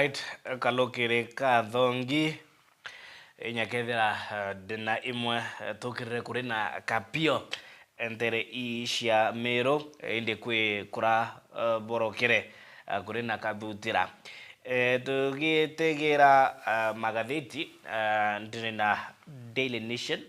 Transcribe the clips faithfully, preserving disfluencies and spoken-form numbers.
Right, kalukiri kathongi. Inya kethira, eh, ndina imwe, eh, tukirire kuri na kapio ntere ii cia Meru, eh, indi kwi kura, eh, borokere, eh, kuri na kathutira. Eh, tugitegera, eh, magatheti, eh, ndiri na Daily Nation,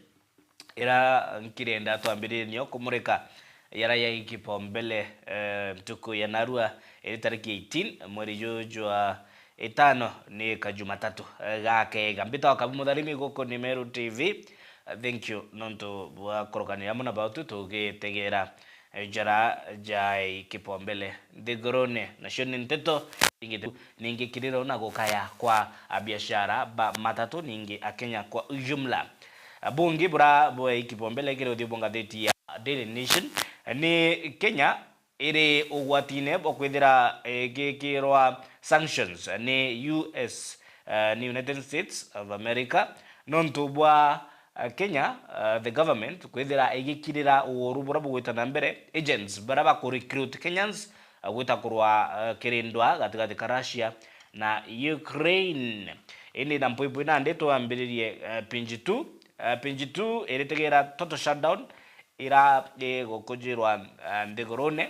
ira nkirenda twambiririe nio kumurika yara ya kipaumbele, eh, ntuku ya narua iri tariki eighteen mweri juju jwa itano, ni kajumatatu, eh, gakega. Mbitagwa Kabu Mutharimi, guku ni Meru T V. Eh, thank you nontu bwa kurukanira amwe na bautu tugitegera, eh, njara ja kipaumbele nthigurune. Nacio ni nteto ingi tu, ningi kiriro na gukaya kwa abiashara ba matatu, ningi Akenya kwa ujumla. Bungi bura bwe kipaumbele kiri uthiu bwa ngatheti ya Daily Nation ni Kenya iri ugwatine bwa kwithira igikirwa sanctions ni U S, eh, ni United States of America, nontu bwa, eh, Kenya, eh, the government kwithira igikirira uuru buria bugwita na mbere, agents baria baku recruit Kenyans, eh, gwita kurwa, eh, kiri ndwa gatigati ka Russia na Ukraine. Indi na mpwipwi nandi twambiririe, eh, page two. Eh, page two iritegera total shutdown ira igukujirwa, eh, nthigurune,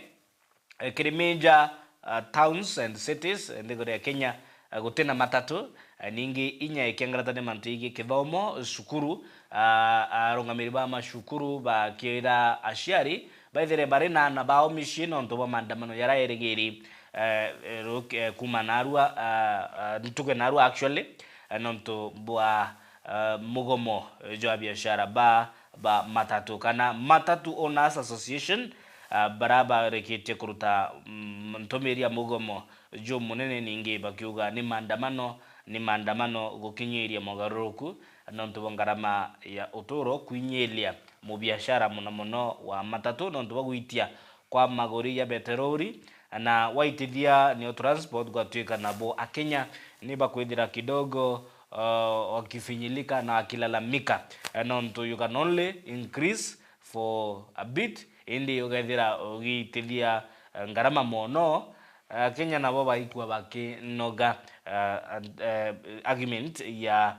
eh, kiri major, eh, towns and cities, eh, nthiguru ya Kenya, eh, gutina matatu, eh, ningi inya ikiangarata ni mantu yegii kithomo, cukuru, ah, arungamiri ba macukuru bakiira aciari baithire bari na aana bao micii nontu bwa maandamano yara erigiri, eh, eh, ruk-, eh, kuma narua, ah, ah, ntuku ya narua actually, eh, nontu bwa, ah, mugomo jwa biashara ba ba matatu kana Matatu Owners Association, ah, bara barikitie kuruta, mm, ntumiri ya mugomo jumunene, ningi bakiuga ni maandamano, ni maandamano gukinyiria mogaruruku nontu bwa ngarama ya uturo kwinyiria mubiashara muno muno wa matatu nontu bwa gwitia kwa maguri ya beterori na waitithia nio transport gwatuika nabo Akenya ni bakwithira kidogo, uh, wakifinyilika na wakilalamika, eh, nontu you can only increase for a bit, indi ugethira ugitithia, eh, ngarama mono, eh, Kenya nabo baikua bakinoga, eh, and, eh, argument ya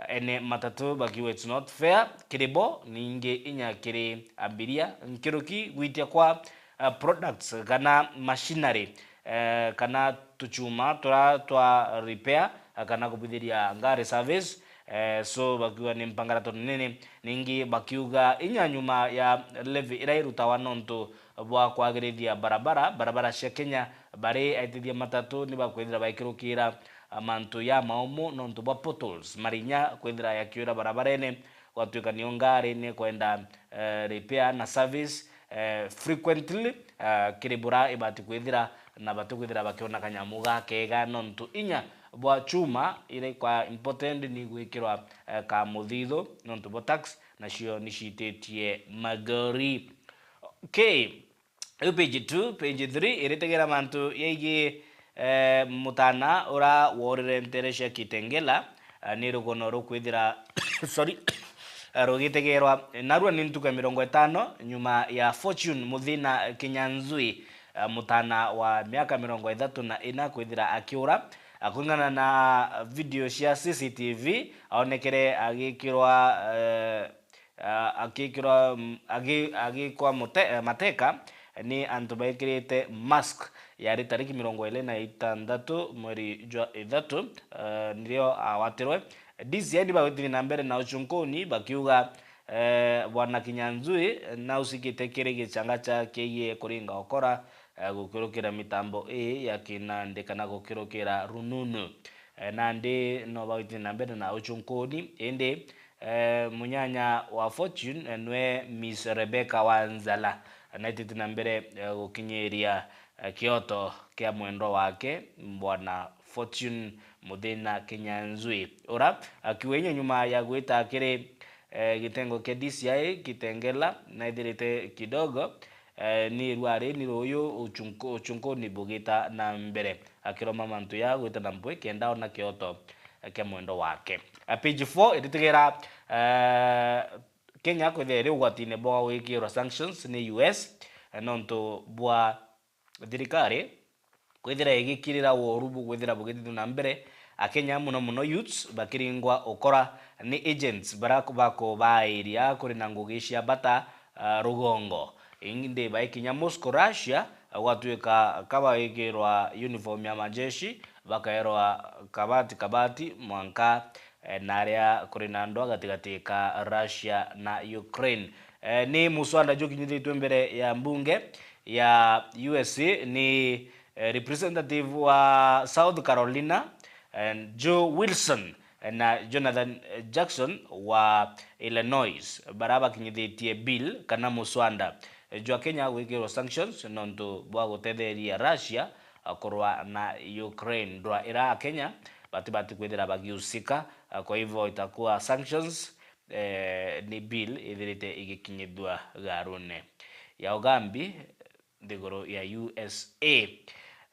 ene matatu bakiuga it's not fair kiri bo, ningi inya kiri abiria nkiruki gwitia kwa, eh, products kana machinery, eh, kana tuchuma tura twa repair, eh, kana kubithiria ngari service, eh, so bakiuga ni mpangaratu nene. Ningi bakiuga inya nyuma ya levy ira irutawa nontu bwa kwagirithia barabara, barabara cia Kenya, bari aitithia matatu ni bakwithira baikirukira, ah, mantu ya maumu nontu bwa potholes, marinya kwithira yakiura barabarene, gwatuika nio ngari ni kwenda, eh, repair na service, eh, frequently, eh, kiri bura ibati kwithira na bati kwithira bakiona kanyamu gakega nontu inya bwa chuma iri kwa important ni gwikirwa, eh, ka muthithu nontu bwa tax nacio ni ciititie magori. Okay. Riu page two, page three iritegera mantu yegii, eh, mutana ura worire ntere cia Kitengela, eh, ni rugono rukwithira, sorry, eh, rugitegerwa narua ni ntuku ya mirongo itano nyuma ya Fortune Muthina Kinyanzui, eh, mutana wa miaka mirongo ithatu na ina kwithira akiura. Eh, kuringana na video cia C C T V, aonekere agikirwa, eh, ah, akikirwa, mm, agi-, agikwa mute-, eh, mateka ni antu baikirite mask. Yari tariki mirongo iri na itantatu mweri jwa ithatu, eh, nirio awatirwe. D C I ni bagwitithia na mbere na uchunkuni bakiuga, eh, Bwana Kinyanzui nausikite kiri gichanga cha kigie kuringa ukora, eh, gukirukira mitambo ii ya kinandi kana gukirukira rununu. Eh, nandi no bagwitithia na mbere na uchunkuni, indi eh, munyanya wa Fortune, eh, nwe Miss Rebecca Wanzala, naitite na mbere, eh, gukinyiria, eh, kioto kia mwendwa wake, Bwana Fortune Muthina Kinyanzui, ura akiuga inya nyuma ya gwita kiri, eh, gitengo kia D C I Kitengela, naithirite kidogo, eh, ni rwari ni ruyu uchunku-, uchunkuni bugita na mbere, akiroma mantu ya gwita na mpwi kenda ona kioto, eh, kia mwendo wake. Eh, page four iritigera, eh, Kenya kwithira iri ugwatine bwa gwikirwa sanctions ni U S, eh, nontu bwa thirikari gwithira igikirira woru bugwithira bugithithua na mbere, Akenya, muno muno youths, bakiringwa ukora ni agents bara bakubairia kuri na ngugi cia bata, ah, rugongo. Indi baikinya Moscow, Russia, gwatuika ka baikirwa uniform ya majeshi, bakaerwa kabati kabati mwanka, eh, naria kuri na ndwa gatigati ka Russia na Ukraine. Eh, ni muswanda jukinyithitue mbere ya mbunge ya U S A ni, eh, representative wa South Carolina, eh, Joe Wilson, eh, na Jonathan, eh, Jackson wa Illinois, bara bakinyithitie bill kana muswanda, eh, jwa Kenya gwikirwa sanctions nontu bwa gutetheria Russia, ah, kurwa na Ukraine. Ndwa ira Akenya batibati kwithira bagiusika, ah, kwa hivyo itakuwa sanctions, eh, ni bill ithirite igikinyithua garune ya ugambi nthiguru ya U S A.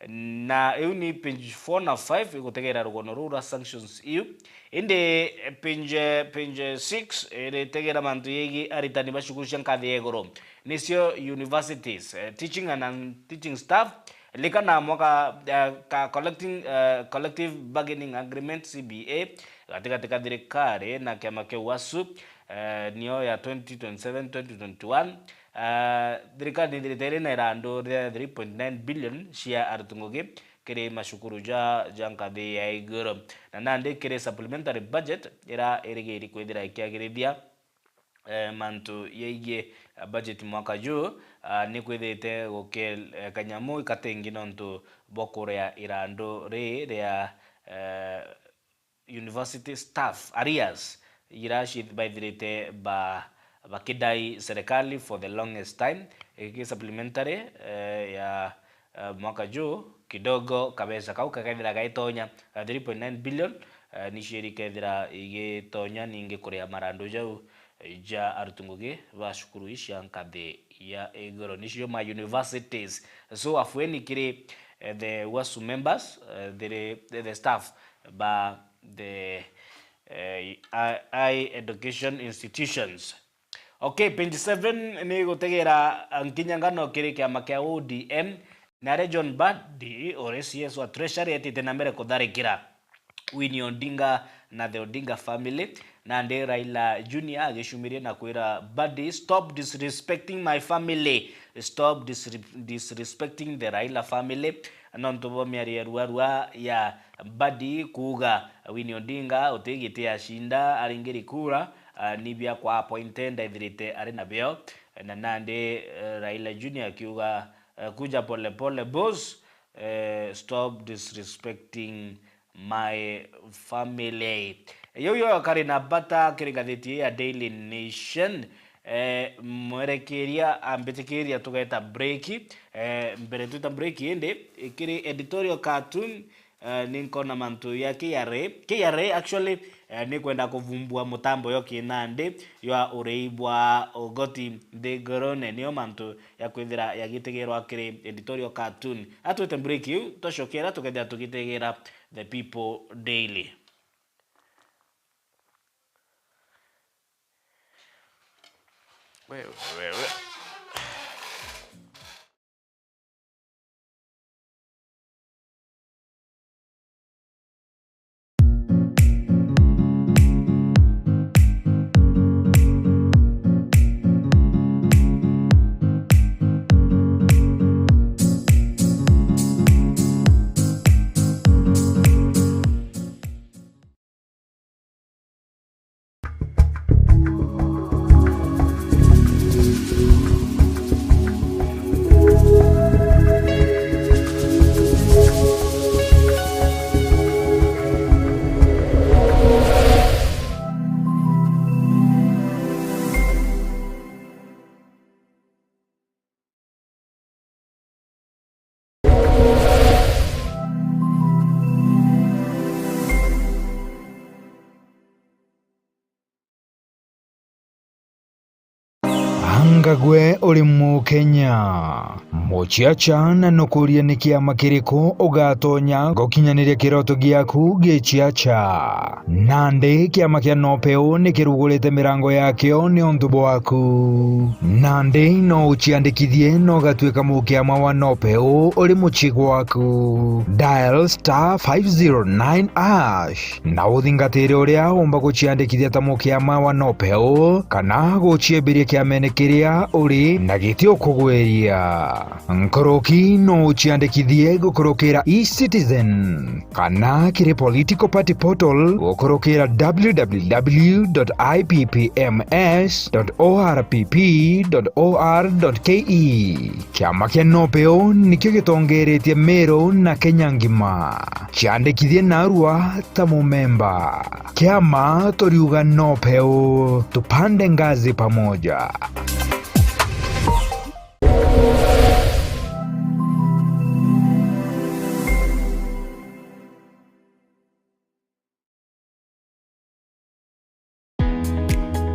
Na iu ni page four na five igutegera rugono ruu rwa sanctions iu. Indi page, page six iritegera mantu yegi aritani ba cukuru cia nkathi ya iguru, nicio universities, eh, teaching and, and teaching staff, likana mwaka, eh, ka collecting, eh, collective bargaining agreement, C B A, gatigati ka thirikari na kiama kia UASU, eh, nio ya twenty twenty-seven, twenty twenty-one. Ah, thirikari nithirite iri na irandu ria three point nine billion cia aruti ngugi kiri macukuru ja, ja nkathi ya iguru. Na nandi kiri supplementary budget ira irigiri kwithira ikiagirithia, eh, mantu yaigie, ah, budget mwaka juu, ah, ni kwithirite guki-, eh, kanyamu ikatengi nontu bwa kuria irandu ri ria, eh, university staff arrears, ira ci-, baithirite ba-, bakidai serikali for the longest time. Iki supplementary, eh, ya, eh, mwaka juu kidogo, kabesa kau kakethira gaitonya, eh, three point nine billion, eh, nicio irikethira igitonya ningi kuria marandu jau, eh, ja aruti ngugi ba cukuru ii cia nkathi ya iguru, nicio ma universities. So, afueni kiri, eh, the UASU members, eh, the, the staff ba the, eh, high education institutions. Okay, page seven ni gutegera, ah, nkinyangano kiri kiama kia O D M, naria John Mbadi uri C S wa Treasury etite na mbere kutharikira Winnie Odinga na the Odinga family. Nandi Raila Junior agicumirie na kwira Mbadi, "Stop disrespecting my family. Stop disre-, disrespecting the Raila family." Nontu bwa miario ya ruarua ya Mbadi kuuga Winnie Odinga uti giti acinda aringiri kura, ah, ni biakwa appointed ethirite ari nabio. Na nandi, eh, Raila Junior akiuga, eh, "Kuja pole pole boss, eh, stop disrespecting my family." Yau yo kari na bata kiri ngathiti ya Daily Nation. Eh, mwerekeria ambitikiria tugeta break. Eh, mbere twita break indi, kiri editorial cartoon, eh, ni nkona mantu ya K R A. K R A actually, eh, ni kwenda kuvumbua mutambo yo kinandi ywa urei bwa ugoti nthi ngurune. Nio mantu ya kwithira yagitegirwa kiri editorial cartoon. Atwite break iu, twacokera tukethira tugitegera The People Daily. Wewe, wewe. Gwe uri Mukenya. Muciaca na nukuria ni kiama kiriku ugatonya gukinyaniria kiroto giaku giciaca? Nandi kiama kia Nopeu ni kirugurite mirango yakio niuntu bwaku. Nandi no uciandikithie na ugatuika mukiama wa Nopeu uri mucii gwaku. Dial star five zero nine hash na uthingatire uria umba guciandikithia ta mukiama wa Nopeu kana guciembiria kiamene kiria uri na giti ukugwiria. Nkuruki no uciandikithie gukurukira eCitizen kana kiri political party portal gukurukira w w w dot i p p m s dot o r p p dot o r dot k e. Kiama kia Nopeu nikio gitongeretie Meru na Kenya ngima. Ciandikithie narua ta mumemba. Kiama turiuga Nopeu, tupande ngazi pamoja.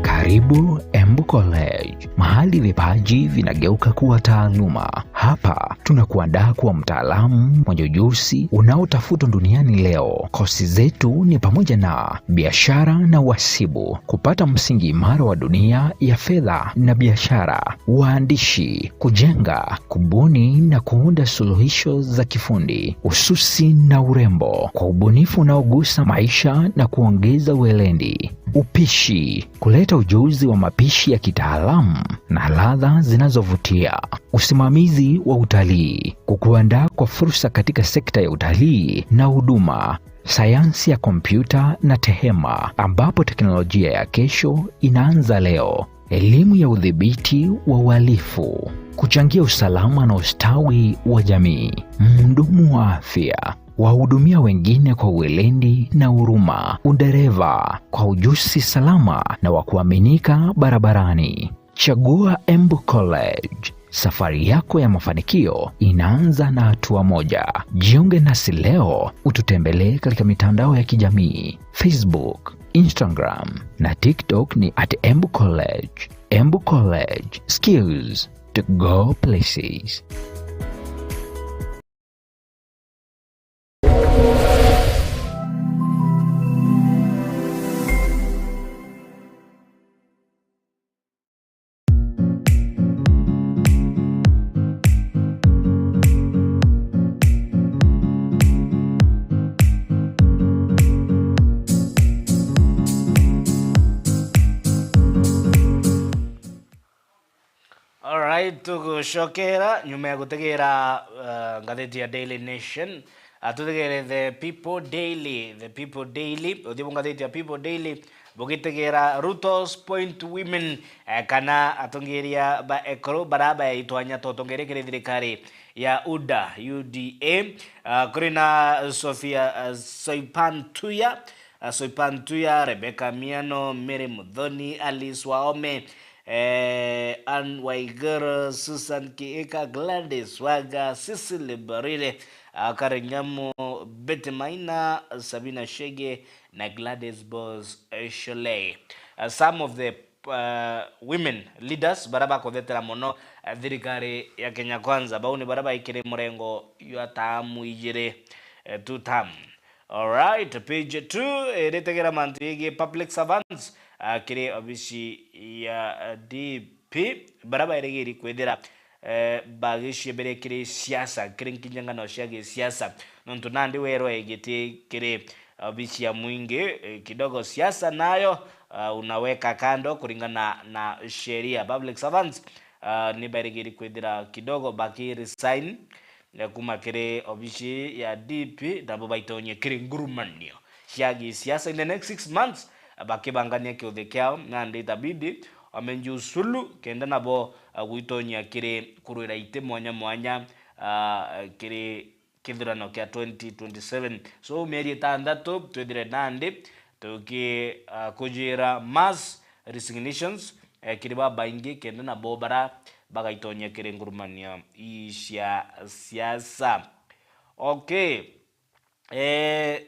Karibu Embu College, mahali vipaji vinageuka kuwa taaluma. Hapa tunakuandaa kuwa mtaalamu mwenye ujuzi unaotafutwa duniani leo. Kosi zetu ni pamoja na biashara na uhasibu, kupata msingi imara wa dunia ya fedha na biashara, uandishi, kujenga, kubuni na kuunda suluhisho za kifundi, ususi na urembo, kwa ubunifu unaogusa maisha na kuongeza weledi, upishi, kuleta ujuzi wa mapishi ya kitaalamu na ladha zinazovutia, usimamizi wa utalii, kukuandaa kwa fursa katika sekta ya utalii na huduma, sayansi ya kompyuta na tehema, ambapo teknolojia ya kesho inaanza leo. Elimu ya udhibiti wa uhalifu, kuchangia usalama na ustawi wa jamii. Mhudumu wa afya, wahudumia wengine kwa weledi na huruma. Udereva, kwa ujuzi salama na wa kuaminika barabarani. Chagua Embu College. Safari yako ya mafanikio inaanza na hatua moja. Jiunge nasi leo, ututembelee katika mitandao ya kijamii, Facebook, Instagram na TikTok ni at Embu College. Embu College, skills to go places. Alright, tugucokera nyuma ya gutegera, uh, ngatheti ya Daily Nation. Ah, tutegere The People Daily, The People Daily. Uthii bu ngatheti ya People Daily, bugitegera Ruto's point women, eh, kana atongeria ba ekuru bara baitwanya ta utongeria kiri thirikari ya UDA, U D A. Ah, kuri na Sophia, ah, Soipan Tuya, ah, Soipan Tuya, Rebecca Miano, Mary Muthoni, Alice Waome, eh, Anne Waiguru, Susan Kiika, Gladys Wanga, Cecily Mbarire, ah, Karen Nyamu, Betty Maina, Sabina Chege na Gladys Boss, eh, Sholei. Ah, some of the, ah, women leaders bara bakuthetera mono, ah, thirikari ya Kenya Kwanza, bau ni bara baikire murengo jwa tamu ijiri, eh, two term. Alright, page two, iritegera mantu yegii public servants, ah, kiri obisi ya, ah, D P, bara bairigiri kwithira, eh, bagiciemberia kiri siasa, kiri nkinyang'ano cia gisiasa. Nontu nandi werwe giti kiri obisi ya mwingi, eh, kidogo siasa nayo, ah, unaweka kando kuringana na sheria. Public servants, ah, ni bairigiri kwithira kidogo baki resign, eh, kuma kiri obisi ya D P, nabo baitonyie kiri ngurumanio cia gisiasa in the next six months, eh, bakibangania kiuthi kiao, nandi itabidi wamenjiusulu, kenda nabo, eh, gwitonyia kiri kurwira iti mwanya mwanya, ah, kiri kithurano kia twenty twenty-seven. So, mieri itantatu twithire nandi tuki, ah, kujira mass resignations, eh, kiri babaingi, kenda nabo bara bagaitonya kiri ngurumanio ii cia siasa. Okay. Eh,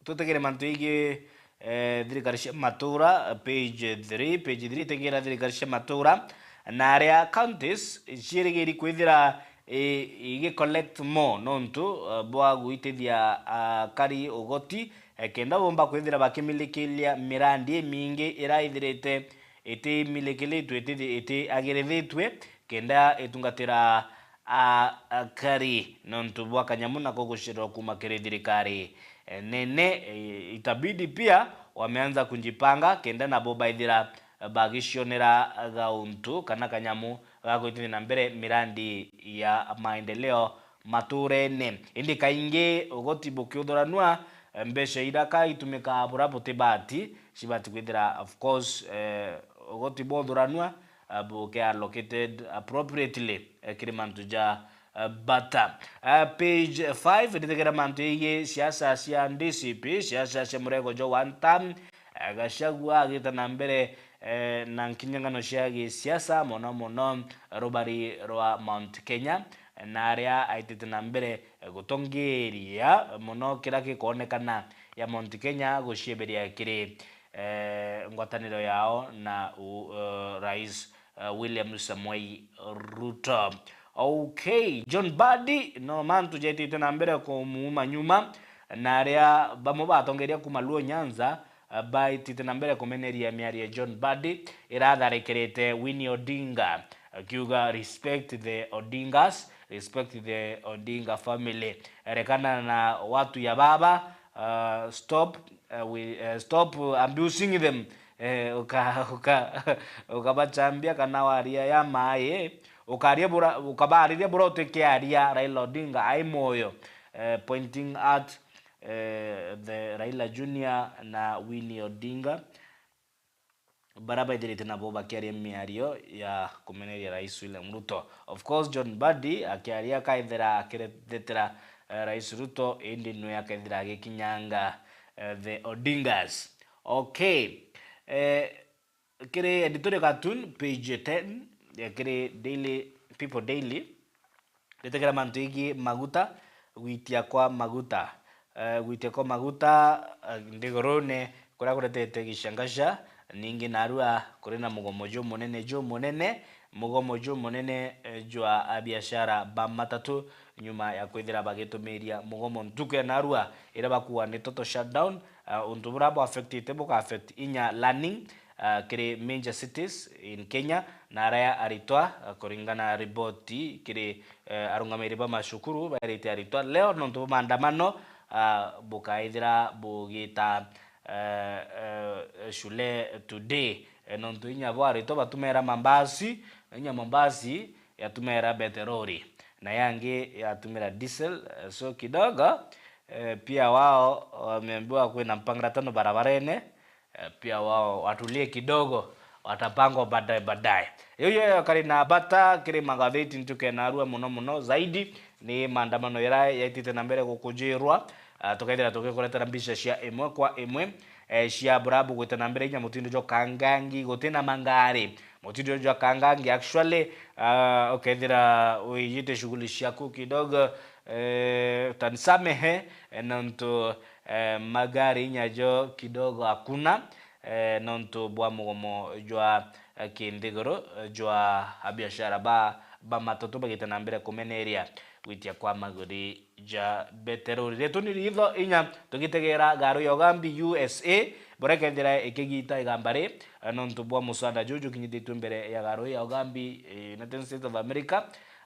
tutegere mantu yegii, eh, thirikari cia matura, page three, page three, tegera thirikari cia matura, na aria counties ciirigiri kwithira i-, igi collect more nontu, eh, bwa guitithia akari ugoti, eh, kenda bomba kwithira bakimilikiria mirandi imingi ira ithirite itimilikiritwe, iti-, itiagirithitwe, kenda itungatira a-, akari nontu bwa kanyamu nako gucererwa kuuma kiri thirikari, eh, nene. Eh, itabidi pia wameanza kujipanga kenda nabo baithira bagicionera gauntu kana kanyamu ga gwitithia na mbere mirandi ya maendeleo maturene. Indi kaingi ugoti bukiuthuranua, mbeca ira ka itumikaga bura butibati, cibati kwithira, of course, eh, ugoti bwothuranua, eh, buke allocated appropriately, eh, kiri mantu ja, eh, bata. Eh, page five, nditegera mantu yegii siasa cia D C P, siasa cia murego jwa one term, eh, Gachagua agita na mbere, eh, na nkinyang'ano cia gisiasa, mono mono rubari rwa Mount Kenya, na aria aitite na mbere, eh, gutongeria mono kira gikonekana ya Mount Kenya gucieberia kiri, eh, ngwataniro yao na u-, eh, Rais, eh, William Samoei Ruto. Okay, John Mbadi, no mantu jaitite na mbere kumuuma nyuma, na aria bamwe batongeria kuuma Luo Nyanza, eh, baitite na mbere kumeneria miario ya John Mbadi iria atharikirite Winnie Odinga, akiuga, "Respect the Odingas, respect the Odinga family. Erekana na watu ya baba, uh, stop, uh, we, uh, stop abusing them." Eh, uka-, uka-, ukabachambia kana waria ya mai, ukaria bura-, ukabaariria bura utikiaria Raila Odinga ai moyo, eh, pointing at, eh, the Raila Junior na Winnie Odinga, baria baithirite nabo bakiaria miario ya kumeneria Rais William Ruto. Of course, John Mbadi akiaria akaithira akirethetera, eh, Rais Ruto, indi nwe akaithira agikinyanga, eh, the Odingas. Okay. Eh, kiri editorial cartoon, page ten, ya kiri Daily, People Daily, nditegera mantu yegii maguta, gwitia kwa maguta. Eh, gwitia kwa maguta, eh, nthigurune kuria kuretete gishangasha, ningi narua kuri na mugomo jumunene, jumunene, mugomo jumunene, eh, jwa abiashara ba matatu, nyuma ya kwithira bagitumiria mugomo ntuku ya narua iria bakuuga ni total shutdown, eh, untu buria bu affectite buka affect inya learning, ah, kiri major cities in Kenya, na aria aritwa, ah, kuringana na riboti kiri, eh, arungamiri ba macukuru, bairite aritwa leo nontu bwa maandamano, ah, bukaithira bugita, eh, eh, shule today, eh, nontu inya bo aritwa batumera mambasi, inya mambasi yatumera beterori, na yangi yatumira diesel, eh, so kidogo, eh, pia wao wameambiwa kwina mpangiratano barabarene, eh, pia wao watulie kidogo, watapangwa baadaye baadaye. Iyo iyo yakari na bata kiri magatheti ntuku ya narua muno muno zaidi ni maandamano yara yaitite na mbere gukujirwa. Ah, tukethira tugikuretera mbica cia imwe kwa imwe, eh, cia burabu gwita na mbere inya mutindo jwa kangangi gutina mangari. Mutindo jwa kangangi actually, ah, ukethira wijite shughuli ciaku kidogo, eh, utanisamehe, eh, nontu, eh, magari inya jo kidogo hakuna, eh, nontu bwa mugomo jwa, eh, kinthiguru, eh, jwa abiashara ba, ba matatu bagite na mbere kumeneria gwitia kwa maguri ja beterori. Ritu ni ritho inya tugitegera garu ya ugambi U S A, buria ikethira ikigita igamba ri, eh, nontu bwa muswada juju jukinyithitue mbere ya garu ya ugambi, eh, United States of America,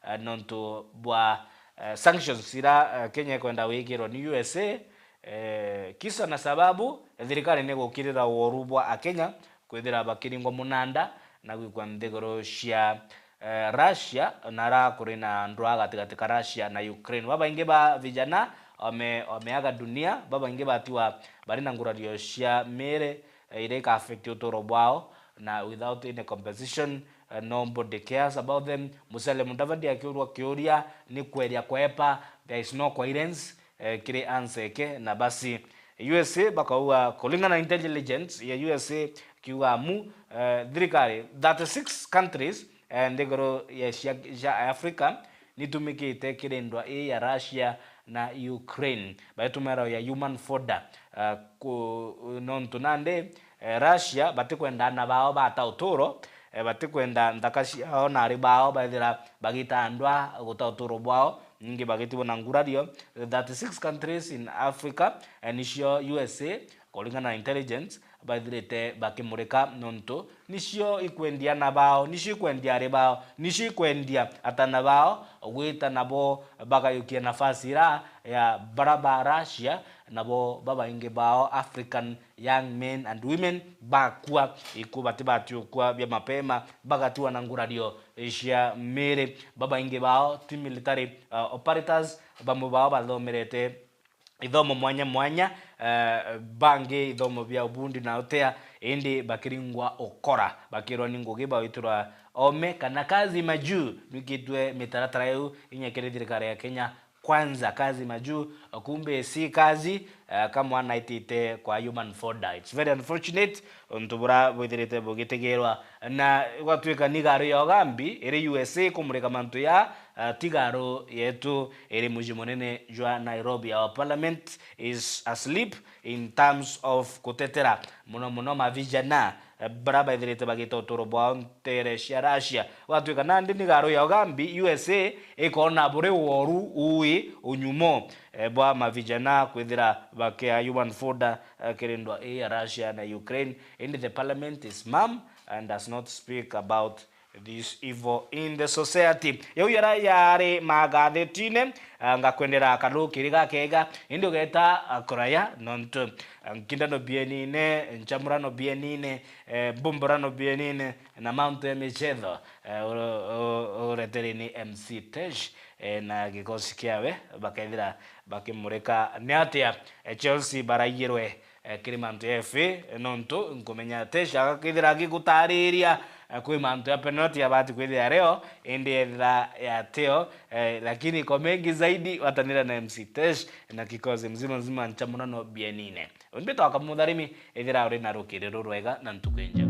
eh, nontu bwa, eh, sanctions ira, eh, Kenya ikwenda wikirwa ni U S A, eh, kisa na sababu, thirikari ni gukirira uoru bwa Akenya kwithira bakiringwa munanda na gwikwa nthiguru cia, eh, Russia, na ara kuri na ndwaa gatigati ka Russia na Ukraine. Babaingi ba vijana wame-, wameaga dunia, babaingi batiwa bari na ngurario cia miiri, eh, iria ika affect uturo bwao, na without any compensation, eh, nobody cares about them. Musalia Mudavadi akiurwa kiuria ni kweria kwepa, there is no coherence, eh, kiri answer eke, na basi U S A bakauga, kulingana na intelligence ya U S A, kiuga amu, eh, thirikari thirty-six countries, eh, nthiguru ya cia, cia Africa nitumikite kiri ndwa ii ya Russia na Ukraine, baitumira ya human fodder, eh, ku-, nontu nandi, eh, Russia batikwenda ana bao bata uturo, eh, batikwenda nthaka ciao na ari bao baithira bagita andwa guta uturo bwao, ningi bagitibwa na ngurario. Thirty-six countries in Africa, eh, nicio U S A, kuringana na intelligence, baithirite bakimurika nontu nicio ikwendia ana bao, nicio ikwendia ari bao, nicio ikwendia atana bao, gwita nabo bagayukia nafasi ira ya bara ba Russia, nabo babaingi bao African young men and women bakua iku batibatiukua bia mapema, bagatiwa na ngurario cia miri. Babaingi bao ti military, uh, operators, bamwe bao bathomerete ithomo mwanya mwanya, eh, bangi ithomo bia ubundi na utea, indi bakiringwa ukora, bakirwa ni ngugi bawitirwa ome kana kazi majuu, nwikitwe mitaratara iu inya kiri thirikari ya Kenya Kwanza, kazi majuu, kumbe si kazi, eh, ka mwana aitite kwa human fodder. It's very unfortunate, untu bura bwithirite bugitegirwa. Na gwatuika ni garu ya ugambi iri U S A kumurika mantu ya, eh, ti garu yetu, iri muji munene jwa Nairobi. Our parliament is asleep in terms of kutetera muno muno mavijana, eh, bara baithirite bagita uturo bwao ntere cia Russia. Gwatuika nandi ni garu ya ugambi, U S A ikona buri woru ui unyumo, eh, bwa mavijana kwithira bakia human fodder, eh, kiri ndwa ii ya Russia na Ukraine. Indi the parliament is mum and does not speak about this evil in the society. Yau yara yari magathetine, ah, ngakwendera karu kiri gakega, indi ugeta, ah, kuraya, nontu, ah, nkindano bienine, nchamurano bienine, eh, mbumburano bienine, na mantu ya michetho, eh, uro-, u-, ureteri ni M C Tesh, eh, na gikosi kiawe, bakethira bakimurika ni atia, eh, Chelsea baraiyirwe, eh, kiri mantu ya F A, nontu nkumenya Tesh agakethira agigutariria, eh, kwi mantu ya penalty abati kwithira rio, indi ethira yateo, eh, lakini kwa mengi zaidi, watanira na M C Tesh na kikosi mzima mzima ncha muno no bienine. Undi twaka mutharimi, ethira uri na rukiri rurwega na ntuku inja.